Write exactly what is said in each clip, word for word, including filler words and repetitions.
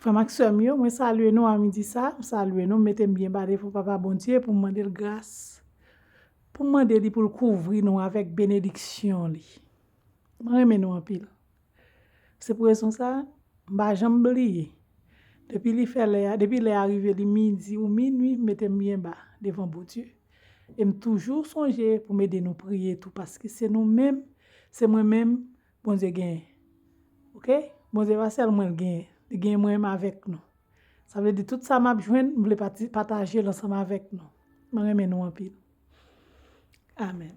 Frè m ak sè m yo, mwen salye nou a midi sa, m salye nou, m mete m byen ba devan Papa Bondye pou m mande l gras, pou m mande li pou l kouvri nou avèk benediksyon li. Mwen renmen nou anpil. Se pou rezon sa, m pa janm bliye. Depi li fè lè a, depi lè a rive li midi ou minui, m mete m byen ba devan Bondye. E m toujou sonje pou m ede nou priye tou, paske se nou menm, se mwen menm, Bondye genyen. Oke? Bondye pa sèl mwen l genyen. Li genyen mwen menm avèk nou. Sa vle di tout sa m ap jwenn, m vle pati- pataje l ansanm avèk nou. Mwen renmen nou anpil. Amèn.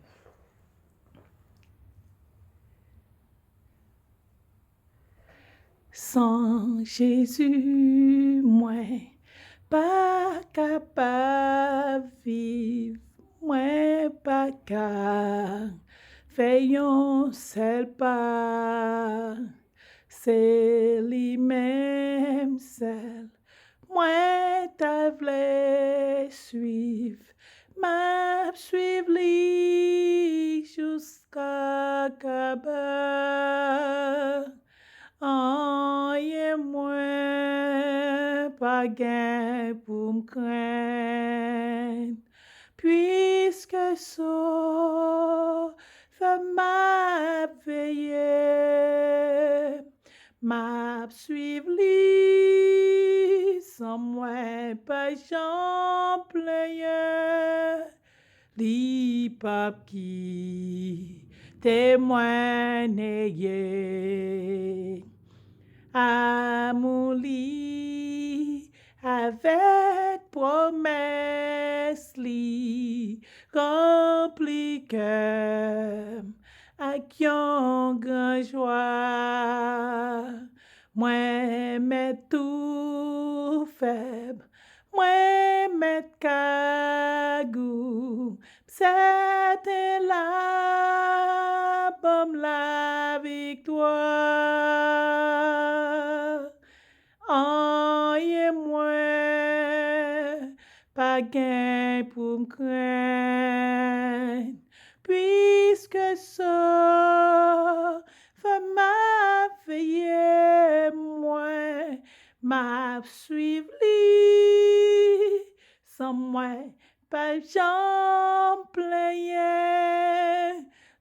San Jezi, mwen pa kapab viv, mwen pa ka fè yon sèl pa. Se li menm sèl mwen ta vle swiv, m ap swiv li jiska kaba. Anyen mwen pa gen pou m krenn, piske Sovè m ap veye. M ap swiv li san mwen pa janm plenyen. Li p ap kite mwen neye. Amou li avèk pwomès li ranpli kè m ak yon gran jwa. Mwen mèt tou fèb, mwen mèt kagou, m sèten l ap ban m laviktwa. Anyen mwen pa gen pou m krenn, piske Sovè m ap veye mwen, m ap swiv li san mwen pa janm plenyen.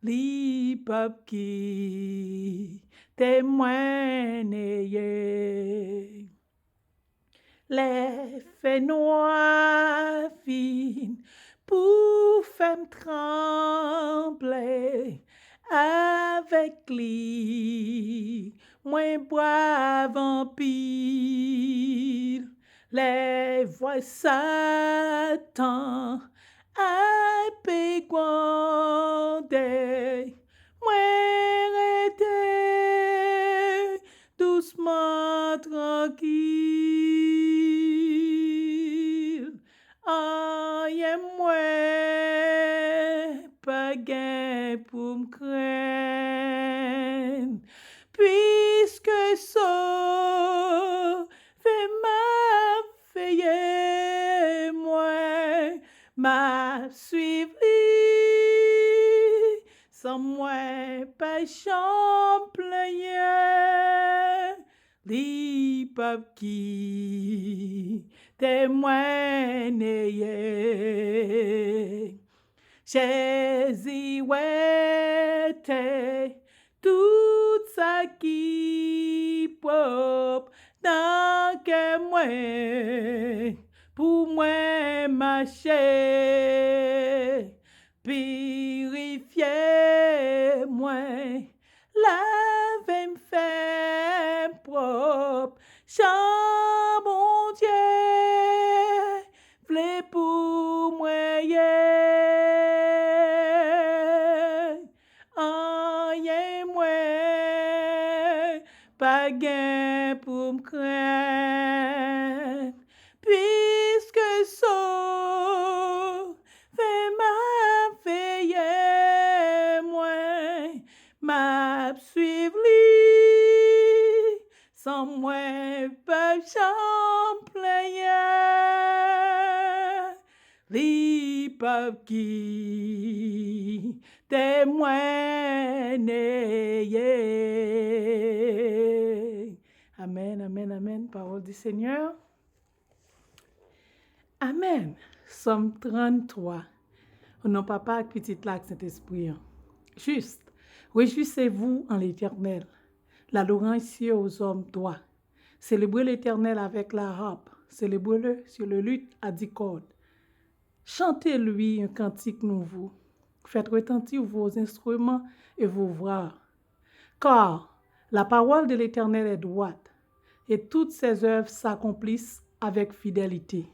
Li p ap kite mwen neye. Lè fènwa vin pou fè m tranble, avèk li mwen brav anpil. Lè vwa Satan ap gwonde, mwen rete dousman, trankil. Anyen mwen pa gen pou m krenn, piske Sovè m ap veye mwen, m ap swiv li san mwen pa janm plenyen. Li p ap kite mwen neye. Jezi wete tout sa ki pwòp nan kè mwen, pou mwen mache, pirifye mwen, lave m, fè m pwòp, jan Bondye vle pou mwen ye. Anyen mwen pa gen pou m krenn, piske Sovè m ap veye mwen, m ap swiv li san mwen pa janm plenyen. Li p ap kite mwen neye. Amèn, amèn, amèn. Parole du Seigneur. Amèn. Sòm tranntrwa. O non Papa ak Pitit la ak Sentespri an. Juste, réjouissez-vous en l'Éternel. La louange sied aux hommes droits. Célébrez l'Éternel avec la harpe. Célébrez-le sur le luth à dix cordes. Chantez-lui un cantique nouveau. Faites retentir vos instruments et vos voix. Car la parole de l'Éternel est droite, et toutes ses œuvres s'accomplissent avec fidélité.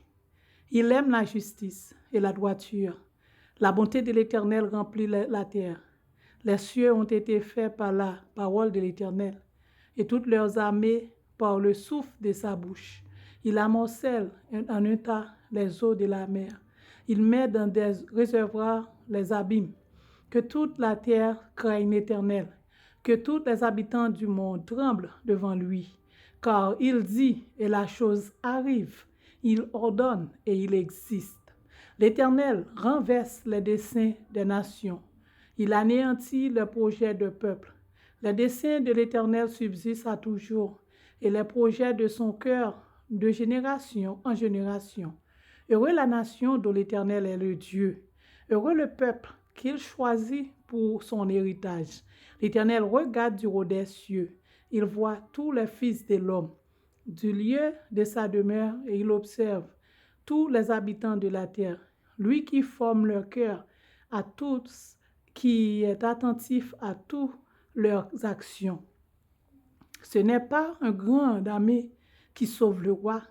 Il aime la justice et la droiture. La bonté de l'Éternel remplit la, la terre. Les cieux ont été faits par la parole de l'Éternel, et toutes leurs armées par le souffle de sa bouche. Il amoncelle en un tas les eaux de la mer. Il met dans des réservoirs les abîmes. Que toute la terre craigne l'Éternel. Que tous les habitants du monde tremblent devant lui. Car il dit et la chose arrive. Il ordonne et il existe. L'Éternel renverse les desseins des nations. Il anéantit les projets de peuple. Les desseins de l'Éternel subsistent à toujours, et les projets de son cœur de génération en génération. Heureux la nation dont l'Éternel est le Dieu. Heureux le peuple qu'il choisit pour son héritage. L'Éternel regarde du haut des cieux. Il voit tous les fils de l'homme du lieu de sa demeure et il observe tous les habitants de la terre. Lui qui forme leur cœur à tous, qui est attentif à toutes leurs actions. Ce n'est pas un grand armée qui sauve le roi.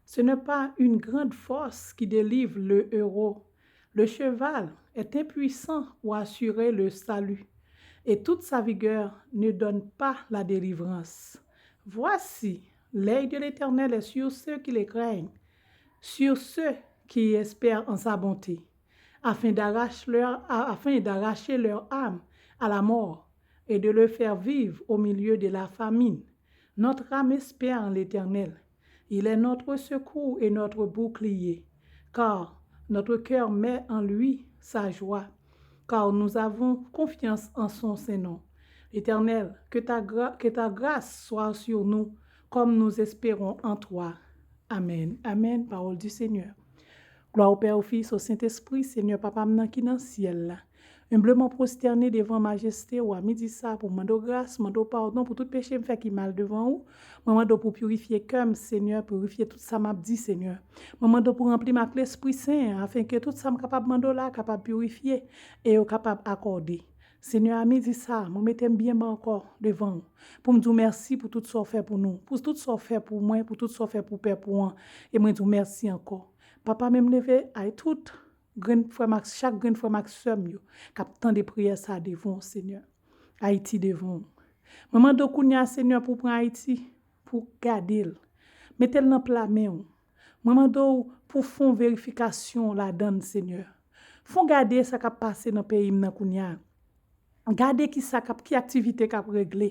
Ce n'est pas une grande force qui délivre le héros. Le cheval est impuissant pour assurer le salut, et toute sa vigueur ne donne pas la délivrance. Voici, l'œil de l'Éternel est sur ceux qui le craignent, sur ceux qui espèrent en sa bonté, afin d'arracher leur, afin d'arracher leur âme à la mort et de le faire vivre au milieu de la famine. Notre âme espère en l'Éternel. Il est notre secours et notre bouclier, car notre cœur met en lui sa joie, car nous avons confiance en son saint nom. L'Éternel, que ta, gra- que ta grâce soit sur nous, comme nous espérons en toi. Amèn. Amèn. Pawòl di Senyè. Glwa o Pè, o Fis, o Sentespri, Senyè Papa m nan ki nan syèl la. Enbleman pwostène devan majeste w a midi sa pou mande w gras, mande w padon pou tout peche m fè ki mal devan ou. Mwen mande w pou pirifye kè m, Senyè, pirifye tout sa m ap di, Senyè. Mwen mande w pou ranpli m ak Lespri Sen an, afenke tout sa m kapab mande w la kapab pirifye e yo kapab akòde. Senyè, a midi sa, mwen mete m byen ba ankò devan w, pou m di w mèsi pou tout sa w fè pou nou, pou tout sa w fè pou mwen, pou tout sa w fè pou pèp ou an, e mwen di w mèsi ankò. Papa, men m leve ay tout grenn frè m ak, chak grenn frè m ak sè m yo k ap tande priyè sa devan w, Senyè. Ayiti devan w. Mwen mande w kounye a, Senyè, pou w pran Ayiti, pou w gade l. Mete l nan pla men w. Mwen mande w pou w fè yon verifikasyon ladan l, Senyè. Fè w gade sa k ap pase nan peyi m nan kounye a. Gade ki sa k ap, ki aktivite k ap regle.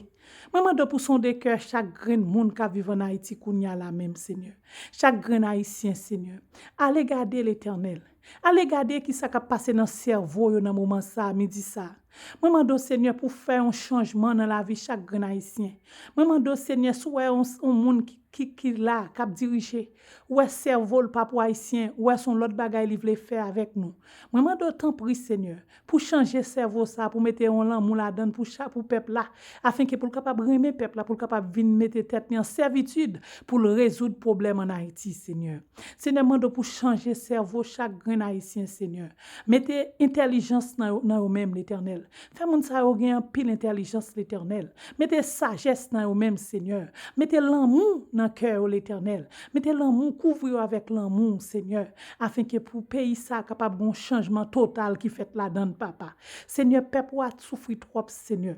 Mwen mande w pou sonde kè chak grenn moun k ap viv ann Ayiti kounye a la menm, Senyè. Chak grenn Ayisyen, Senyè. Ale gade, Letènèl. Ale gade ki sa k ap pase nan sèvo yo nan moman sa a, midi sa a. Mwen mande w, Senyè, pou w fè yon chanjman nan lavi chak grenn Ayisyen. Mwen mande w, Senyè, si w wè yon, yon moun ki, ki, ki la, k ap dirije, ou wè sèvo l pa pou Ayisyen, ou wè se yon lòt bagay li vle fè avèk nou. Mwen mande w, tanpri, Senyè, pou chanje sèvo sa, pou mete yon lanmou ladan l pou cha-, pou pèp la, afenke pou l kapab renmen pèp la, pou l kapab vin mete tèt li an sèvitid pou l rezoud pwoblèm ann Ayiti, Senyè. Senyè, mande w pou chanje sèvo chak grenn Ayisyen, Senyè. Mete entèlijans nan yo, nan yo menm, Letènèl. Fè moun sa yo gen anpil entèlijans, Letènèl. Mete sajès nan yo menm, Senyè. Mete lanmou nan kè yo, Letènèl. Mete lanmou, kouvri yo avèk lanmou, Senyè, afenke pou peyi sa a kapab gen yon chanjman total ki fèt ladan l, Papa. Senyè, pèp ou a soufri twòp, Senyè.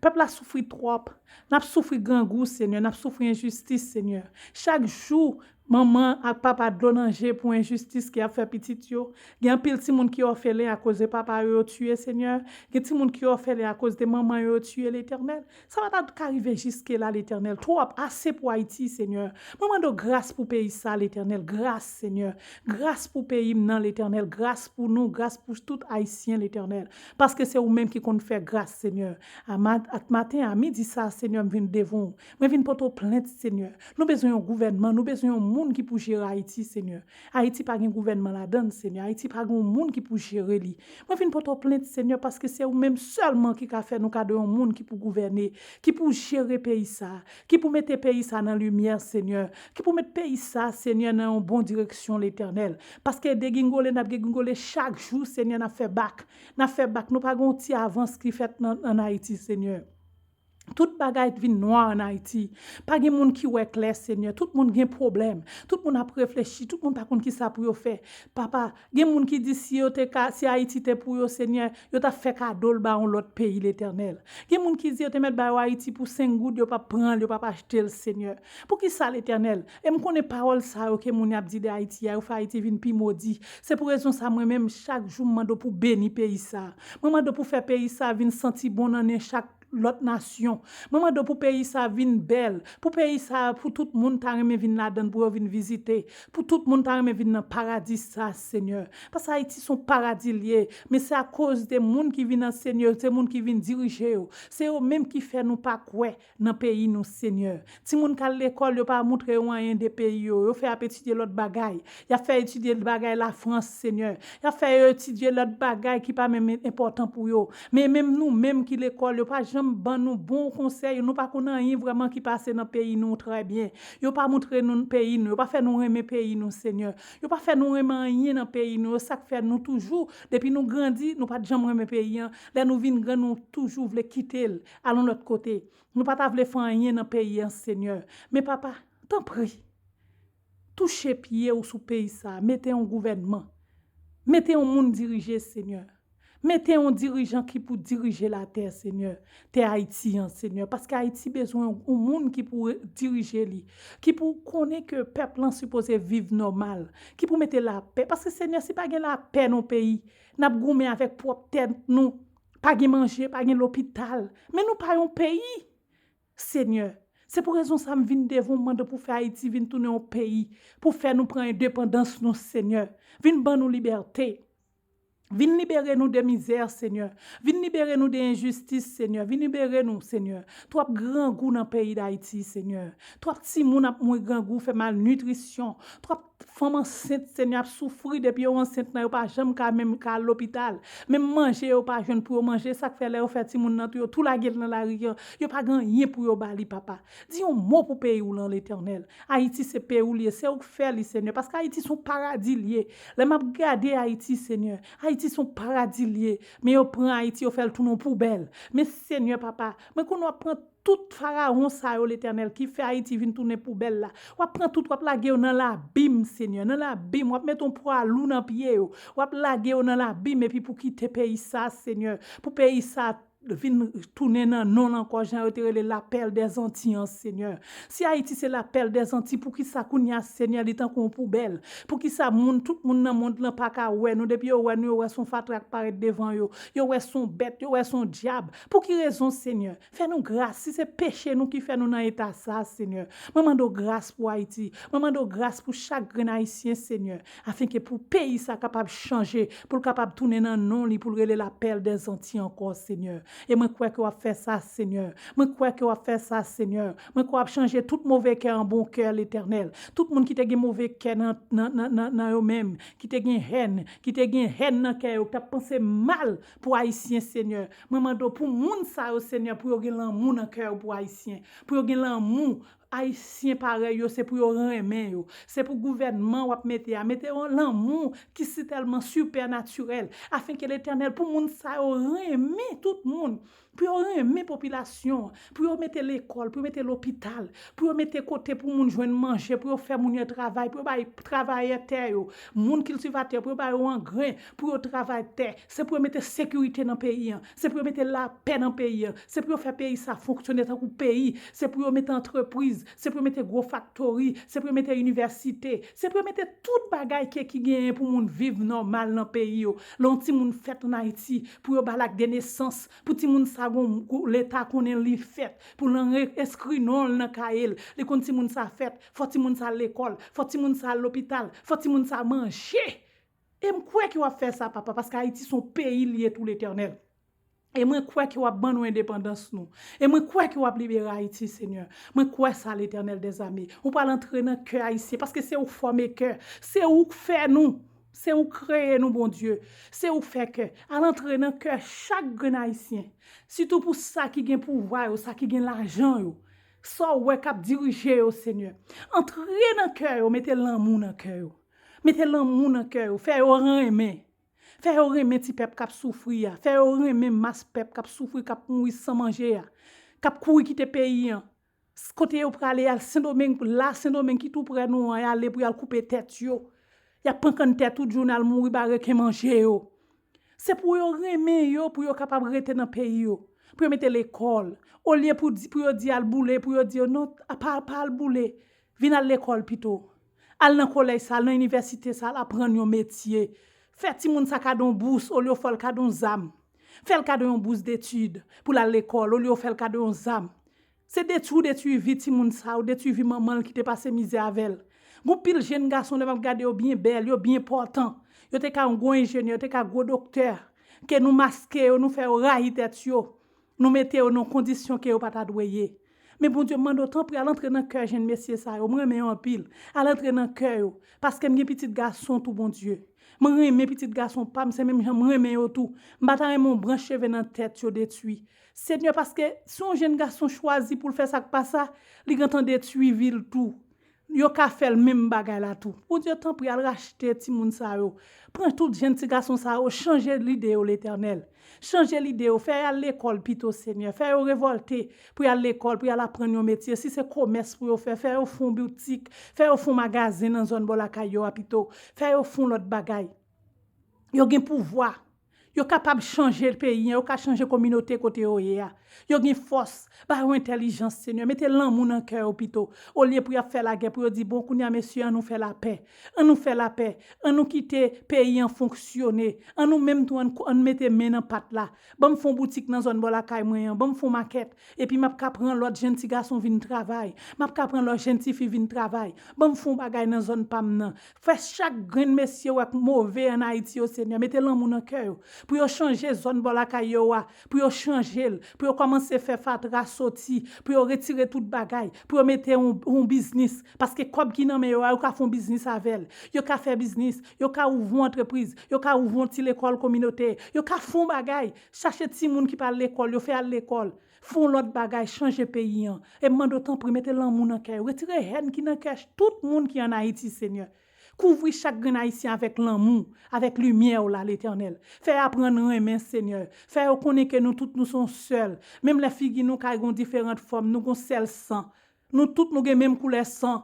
Pèp la soufri twòp. N ap soufri grangou, Senyè. N ap soufri enjistis, Senyè. Chak jou, Manman ak papa dlo nan je pou enjistis ki ap fè pitit yo. Gen anpil timoun ki òfelen akoz de papa yo, yo tiye, Senyè. Gen timoun ki òfelen akoz de manman yo, yo tiye, Letènèl. Sa pa ta ka rive jiske la, Letènèl. Twòp, ase pou Ayiti, Senyè. Mwen mande w gras pou peyi sa, Letènèl. Gras, Senyè. Gras pou peyi m nan, Letènèl. Gras pou nou, gras pou tout Ayisyen, Letènèl. Paske se ou menm ki konn fè gras, Senyè. A mat-, ak maten, a midi sa, Senyè, m vin devan w. Mwen vin pote w plent, Senyè. Nou bezwen yon gouvènman, nou bezwen yon moun ki pou jere Ayiti, Senyè. Ayiti pa gen gouvènman ladan l, Senyè. Ayiti pa gen yon moun ki pou jere li. Mwen vin pote w plent, Senyè, paske se ou menm sèlman ki ka fè nou kado yon moun ki pou gouvène, ki pou jere peyi sa, ki pou mete peyi sa nan limyè, Senyè, ki pou met peyi sa, Senyè, nan yon bon direksyon, Letènèl. Paske degingole n ap degingole chak jou, Senyè, n ap fè bak. N ap fè bak. Nou pa gen yon ti avans ki fèt nan, ann Ayiti, Senyè. Tout bagay vin nwa ann Ayiti. Pa gen moun ki wè klè, Senyè. Tout moun gen pwoblèm. Tout moun ap reflechi. Tout moun pa konn ki sa pou yo fè. Papa, gen moun ki di si yo te ka, si Ayiti te pou yo, Senyè, yo t ap fè kado l ba yon lòt peyi, Letènèl. Gen moun ki di yo te mèt ba yo Ayiti pou senk goud, yo p ap pran l, yo p ap achte l, Senyè. Poukisa, Letènèl? E m konnen pawòl sa yo ke moun y ap di de Ayiti a, yo fè Ayiti vin pi modi. Se pou rezon sa, mwen menm, chak jou, m mande w pou beni peyi sa. Mwen mande w pou fè peyi sa vin santi bon nan nen chak lòt nasyon. Mwen mande w pou peyi sa vin bèl, pou peyi sa, pou tout moun ta renmen vin ladan l, pou yo vin vizite, pou tout moun ta renmen vin nan paradi sa, Senyè. Paske Ayiti se yon paradi l ye, men se akoz de moun ki vin nan Senyè, se moun ki vin dirije yo. Se yo menm ki fè nou pa kwè nan peyi nou, Senyè. Timoun k al lekòl, yo pa montre yo anyen de peyi yo. Yo fè y ap etidye lòt bagay. Y ap fè etidye bagay Lafrans, Senyè. Y ap fè yo etidye lòt bagay ki pa menm enpòtan pou yo. Men menm nou menm ki lekòl, yo pa janm ban nou bon konsèy. Nou pa konn anyen vrèman ki pase nan peyi nou trè byen. Yo pa montre nou peyi nou. Yo pa fè nou renmen peyi nou, Senyè. Yo pa fè nou renmen anyen nan peyi nou. Se sa k fè nou toujou, depi nou grandi, nou pa t janm renmen peyi an. Lè nou vin gran, nou toujou vle kite l, al yon lòt kote. Nou pa ta vle fè anyen nan peyi an, Senyè. Men papa, tanpri, touche pye w sou peyi sa a. Mete yon gouvènman. Mete yon moun dirije, Senyè. Mete yon dirijan ki pou dirije latè, Senyè. Tè Ayiti an, Senyè. Paske Ayiti bezwen yon, yon moun ki pou re-, dirije li. Ki pou konnen ke pèp lan sipoze viv nòmal. Ki pou mete lapè. Paske, Senyè, si pa gen lapè nan yon peyi, n ap goumen avèk pwòp tèt nou. Pa gen manje, pa gen lopital. Men nou pa yon peyi. Senyè, se pou rezon sa m vin devan w mande w pou fè Ayiti vin tounen yon peyi, pou fè nou pran endepandans nou, Senyè. Vin ban nou libète. Vin libere nou de mizè, Senyè. Vin libere nou de enjistis, Senyè. Vin libere nou, Senyè. Twòp grangou nan peyi Dayiti, Senyè. Twòp timoun ap mouri grangou, fè malnitrisyon. Twòp fanm ansent, Senyè, ap soufri depi yo ansent nan, yo pa janm ka menm ka al lopital. Menm manje yo pa jwenn pou yo manje, sa k fè lè yo fè timoun nan tou, yo tou lage l nan lari an. Yo pa gen anyen pou yo ba li, papa. Di yon mo pou peyi w lan, Letènèl. Ayiti se peyi w li ye, se ou k fè li, Senyè, paske Ayiti se yon paradi li ye. Lè m ap gade Ayiti, Senyè, Ayiti se yon paradi li ye, men yo pran Ayiti, yo fè l tounen yon poubèl. Men, Senyè, papa, mwen konnen w ap pran tout farawon sa yo, Letènèl, ki fè Ayiti vin tounen poubèl la. W ap pran tout, w ap lage yo nan labim, Senyè, nan labim. W ap mete yon pwa lou nan pye yo. W ap lage yo nan labim, epi pou kite peyi sa, Senyè, pou peyi sa vin tounen nan non l ankò, jan yo te rele lapèl dèzanti an, Senyè. Si Ayiti se lapèl dèzanti, poukisa kounye a, Senyè, li tankou yon poubèl? Poukisa moun, tout moun nan mond lan pa ka wè nou? Depi yo wè nou, yo wè s on fatra k parèt devan yo. Yo wè s on bèt, yo wè s on dyab. Pou ki rezon, Senyè? Fè nou gras, si se peche nou ki fè nou nan eta sa, Senyè. Mwen mande w gras pou Ayiti. Mwen mande w gras pou chak grenn Ayisyen, Senyè. Afenke pou peyi sa kapab chanje, pou l kapab tounen nan non li, pou l rele lapèl dèzanti ankò, Senyè. E mwen kwè ke w ap fè sa, Senyè. Mwen kwè ke w ap fè sa, Senyè. Mwen kwè w ap chanje tout move kè an bon kè, Letènèl. Tout moun ki te gen move kè nan, nan, nan, nan, nan yo menm, ki te gen hèn, ki te gen hèn nan kè yo, k t ap panse mal pou Ayisyen, Senyè. Mwen mande w pou moun sa yo, Senyè, pou yo gen lanmou nan kè yo pou Ayisyen, pou yo gen lanmou. Ayisyen parèy yo, se pou yo renmen yo. Se pou gouvènman w ap mete a, mete yon lanmou ki sitèlman sipènatirèl, afenke Letènèl, pou moun sa yo renmen tout moun. Pou yo renmen popilasyon an, pou yo mete lekòl, pou yo mete lopital, pou yo mete kote pou moun jwenn manje, pou yo fè moun yo travay, pou yo bay travayè tè yo, moun kiltivatè, pou yo ba yo angren, pou yo travay tè. Se pou yo mete sekirite nan peyi an, se pou yo mete lapè nan peyi an, se pou yo fè peyi sa fonksyone tankou peyi, se pou yo mete antrepriz, se pou yo mete gwo faktori, se pou yo mete inivèsite, se pou yo mete tout bagay ke ki genyen pou moun viv nòmal nan peyi yo. Lè yon timoun fèt ann Ayiti, pou yo ba l ak de nesans, pou timoun sa gon, gon, Leta konnen li fèt, pou l anre-, enskri non l nan kaye l. Li konn timoun sa fèt, fò timoun sa al lekòl, fò timoun sa al lopital, fò timoun sa manje. E m kwè ke w ap fè sa, papa, paske Ayiti se yon peyi l ye tou, Letènèl. E mwen kwè ke w ap ban nou endepandans nou. E mwen kwè ke w ap libere Ayiti, Senyè. Mwen kwè sa, Letènèl dèzame. Ou pral antre nan kè ayisyen, paske se ou k fòme kè. Se ou k fè nou. Se ou k kreye nou, Bondye. Se ou k fè kè. Al antre nan kè chak grenn Ayisyen. Sitou pou sa ki gen pouvwa yo, sa ki gen lajan yo. Sa w wè k ap dirije yo, Senyè. Antre nan kè yo, mete lanmou nan kè yo. Mete lanmou nan kè yo, fè yo renmen. Fè yo renmen ti pèp k ap soufri a. Fè yo renmen mas pèp k ap soufri, k ap mouri san manje a. K ap kouri kite peyi an. S-, kote yo prale a, Sendomeng, la Sendomeng ki tou prè nou an, y ale pou y al koupe tèt yo. Y ap pran kann tèt tout jounen, al mouri ba reken manje yo. Se pou yo renmen yo, pou yo kapab rete nan peyi yo. Pou yo mete lekòl. Olye pou di, pou yo di al boule, pou yo di yo non, pa, pa al boule. Vin al lekòl pito. Al nan kolèj sa, al nan inivèsite sa, al aprann yon metye. Fè timoun sa kado yon bous, olye w fè l kado yon zam. Fè l kado yon bous detid pou l al lekòl, olye w fè l kado yon zam. Se detwi w detwi vi timoun sa, ou detwi vi manman l ki te pase mizè avè l. Gon pil jenn gason, lè m ap gade yo byen bèl, yo byen enpòtan. Yo te ka yon gwo enjenyè, yo te ka gwo doktè. Ke nou maske yo, nou fè yo rayi tèt yo. Nou mete yo nan kondisyon ke yo pa ta dwe ye. Men Bondye, m mande w, tanpri, al antre nan kè jenn mesye sa yo. Mwen renmen yo anpil. Al antre nan kè yo. Paske m gen pitit gason tou, Bondye. Mwen renmen pitit gason pa m, se menm jan m renmen yo tou. M pa ta renmen yon branch cheve nan tèt yo detwi. Senyè, paske si yon jenn gason chwazi pou l fè sa k pa sa, li gentan detwi vi l tou. Yo ka fè l menm bagay la tou. Bondye, tanpri, al rachte timoun sa yo. Pran tout jenn ti gason sa yo, chanje lide yo, Letènèl. Chanje lide yo, fè y al lekòl pito, Senyè. Fè yo revòlte pou y al lekòl, pou y al aprann yon metye. Si se komès pou yo fè, fè yo fè yon boutik, fè yo fè yon magazen nan zòn bò lakay yo a pito. Fè yo fè yon lòt bagay. Yo gen pouvwa. Yo kapab chanje peyi an, yo ka chanje kominote kote yo ye a. Yo gen fòs, ba yo entèlijans, Senyè. Mete lanmou nan kè yo pito. Olye pou y ap fè lagè, pou yo di, bon, kounye a, mesye, ann nou fè lapè. Ann nou fè lapè. Ann nou kite peyi an fonksyone. Ann nou menm tou, ann, ann mete men nan pat la. Ban m fè yon boutik nan zòn bò lakay mwen an. Ban m fè yon makèt. Epi m ap ka pran lòt jenn ti gason vin travay. M ap ka pran lòt jenn ti fi vin travay. Ban m fè yon bagay nan zòn pa m nan. Fè chak grenn mesye w wè k move ann Ayiti yo, Senyè, mete lanmou nan kè yo. Pou yo chanje zòn bò lakay yo a, pou yo chanje l, pou yo kòmanse fè fatra soti, pou yo retire tout bagay, pou yo mete yon, yon biznis. Paske kòb ki nan men yo a, yo ka fè yon biznis avè l. Yo ka fè biznis, yo ka ouvri yon antrepriz, yo ka ouvri yon ti lekòl kominote, yo ka fè yon bagay. Chache timoun ki pa al lekòl, yo fè al lekòl. Fè yon lòt bagay, chanje peyi an. E m mande w, tanpri, mete lanmou nan kè yo. Retire hèn ki nan kè tout moun ki ann Ayiti, Senyè. Kouvri chak grenn Ayisyen avèk lanmou, avèk limyè w la, Letènèl. Fè y aprann renmen, Senyè. Fè yo konnen ke nou tout nou se yon sèl. Menm lè figi nou ka gen diferan fòm, nou gon sèl san. Nou tout nou gen menm koulè san.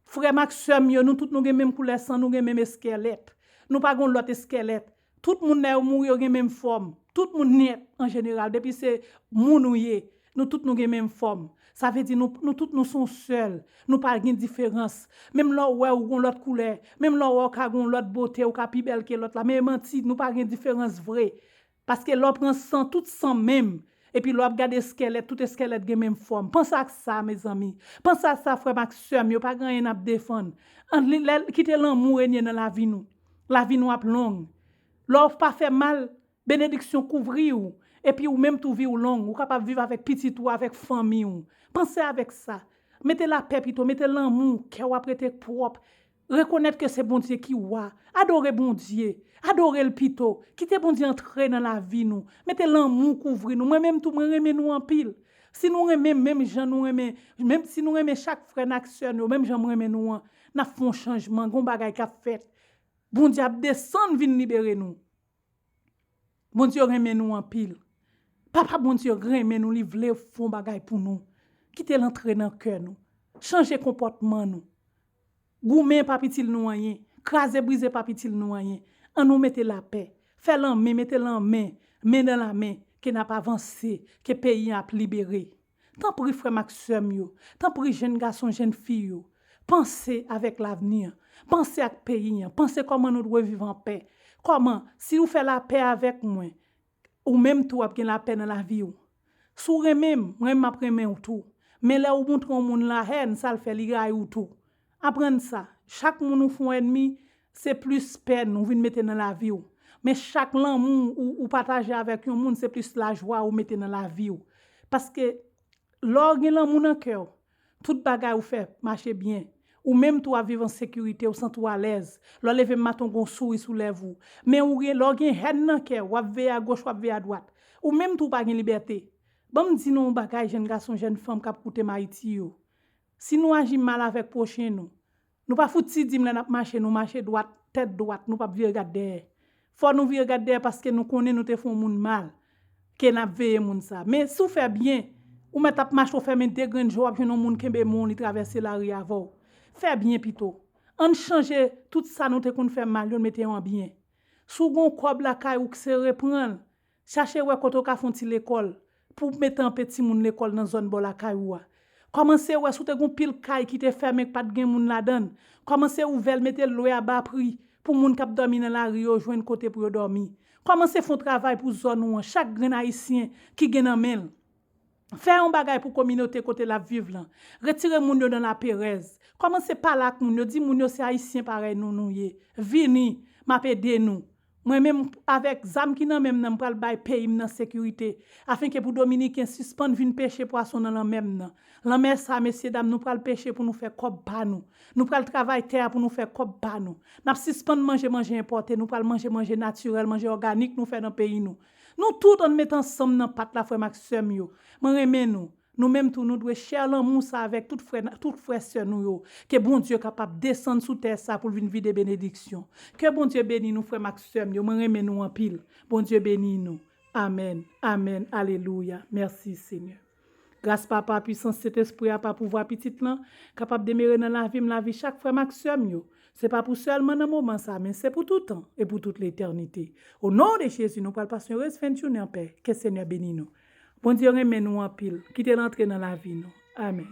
Frè m ak sè m yo, nou tout nou gen menm koulè san, nou gen menm eskèlèt. Nou pa gon lòt eskèlèt. Tout moun lè yo mouri, yo gen menm fòm. Tout moun nèt an jeneral. Depi se moun ou ye, nou tout nou gen menm fòm. Sa vle di nou, nou tout nou se yon sèl. Nou pa gen diferans. Menm lè w wè ou gon lòt koulè, menm lè w wè w ka gon lòt bote, ou ka pi bèl ke lòt la, men e manti, nou pa gen diferans vre. Paske lè w pran san, tout san menm. Epi lè w ap gade eskèlèt, tout eskèlèt gen menm fòm. Panse ak sa, mezanmi. Panse ak sa, frè m ak sè m yo, pa gen anyen n ap defann. Ann li, lè, kite lanmou renye nan lavi nou. Lavi nou ap long. Lè w pa fè mal, benediksyon kouvri w. Epi ou menm tou, vi w long. Ou kapab viv avèk pitit ou, avèk fanmi w. Panse avèk sa. Mete lapè pito, mete lanmou, kè w ap rete pwòp. Rekonèt ke se Bondye ki wa. Adore Bondye. Adore l pito. Kite Bondye antre nan lavi nou. Mete lanmou kouvri nou. Mwen menm tou, mwen renmen nou anpil. Si nou renmen menm jan nou renmen, menm si nou renmen chak frè n ak sè nou, menm jan mwen renmen nou an, n ap fè yon chanjman, gon bagay k ap fèt. Bondye ap desann vin libere nou. Bondye renmen nou anpil. Papa Bondye renmen nou, li vle fè yon bagay pou nou. Kite l antre nan kè nou. Chanje konpòtman nou. Goumen p ap itil nou anyen. Kraze brize p ap itil nou anyen. Ann nou mete lapè. Fè lanmen, mete lanmen, men nan lamen, ke n ap avanse, ke peyi an ap libere. Tanpri, frè m ak sè m yo, tanpri, jèn gason, jèn fi yo, panse avèk lavni an, panse ak peyi an, panse kòman nou dwe viv anpè. Kòman, si ou fè lapè avèk mwen, ou menm tou w ap gen lapè nan lavi w. Si w renmen m, mwen m ap renmen w tou. Men lè ou montre yon moun lahèn, sa l fè, li rayi w tou. Aprann sa, chak moun ou fè yon ènmi, se plis pèn ou vin mete nan lavi w. Men chak lanmou ou, ou pataje avèk yon moun, se plis lajwa ou mete nan lavi w. Paske lè w gen lanmou nan kè w, tout bagay ou fè mache byen. Ou menm tou w ap viv an sekirite, ou santi w alèz. Lè w leve maten, w gen yon souri sou lèv ou. Men ou gen, lè w gen hèn nan kè w, w ap veye agoch, w ap veye adwat. Ou menm tou w pa gen libète. Ban m di nou yon bagay, jèn gason, jèn fanm k ap koute m Ayiti yo. Si nou aji mal avèk pwochen nou, nou pa fouti di m lè n ap mache, nou mache dwat, tèt dwat, nou p ap vire gad dèyè. Fò nou vire gad dèyè paske nou konnen nou te fè yon moun mal, ke n ap veye moun sa. Men si w fè byen, ou mèt ap mache, w fèmen de grenn je w, w ap jwenn yon moun kenbe men w, li travèse lari avè w. Fè byen pito. Ann chanje tout sa nou te konn fè mal yo, n mete yo an byen. Si w gen yon kòb lakay ou, sere pran l. Chache wè kote w ka fè yon ti lekòl pou mete anpe timoun lekòl nan zòn bò lakay ou a. Kòmanse wè si w te gen yon pil kay ki te fèmen, k pa t gen moun ladan l. Kòmanse ouvè l, mete l lwe a ba pri pou moun k ap dòmi nan lari yo jwenn kote pou yo dòmi. Kòmanse fè yon travay pou zòn ou an, chak grenn Ayisyen ki gen nan men l. Fè yon bagay pou kominote kote l ap viv lan. Retire moun yo nan laperèz. Kòmanse pale ak moun yo, di moun yo se Ayisyen parèy nou nou ye. Vini, m ap ede nou. Mwen menm, avèk zam ki nan men m nan, m pral bay peyi m nan sekirite, afenke pou Dominiken sispann vin peche pwason nan lanmè m nan. Lanmè sa, mesyedam, nou pral peche pou nou fè kòb pa nou. Nou pral travay tè a pou nou fè kòb pa nou. N ap sispann manje manje enpòte, nou pral manje manje natirèl, manje òganik nou fè nan peyi nou. Nou tout ann met ansanm nan pat la, frè m ak sè m yo. Mwen renmen nou. Nou menm tou, nou dwe share lanmou sa avèk tout frè, tout frè sè nou yo. Ke Bondye kapab desann sou tè sa pou l vin vide benediksyon. Ke Bondye beni nou, frè m ak sè m yo. Mwen renmen nou anpil. Bondye beni nou. Amèn. Amèn. Alelouya. Mèsi, Senyè. Gras Papa, pwisans Sentespri a, pa pouvwa Pitit lan, kapab demere nan lavi m, lavi chak frè m ak sè m yo. Se pa pou sèlman nan moman sa, men se pou tout tan e pou tout letènite. O non de Jezi, nou pral pase yon rès fen jounen anpè. Ke Senyè beni nou. Bondye renmen nou anpil. Kite l antre nan lavi nou. Amèn.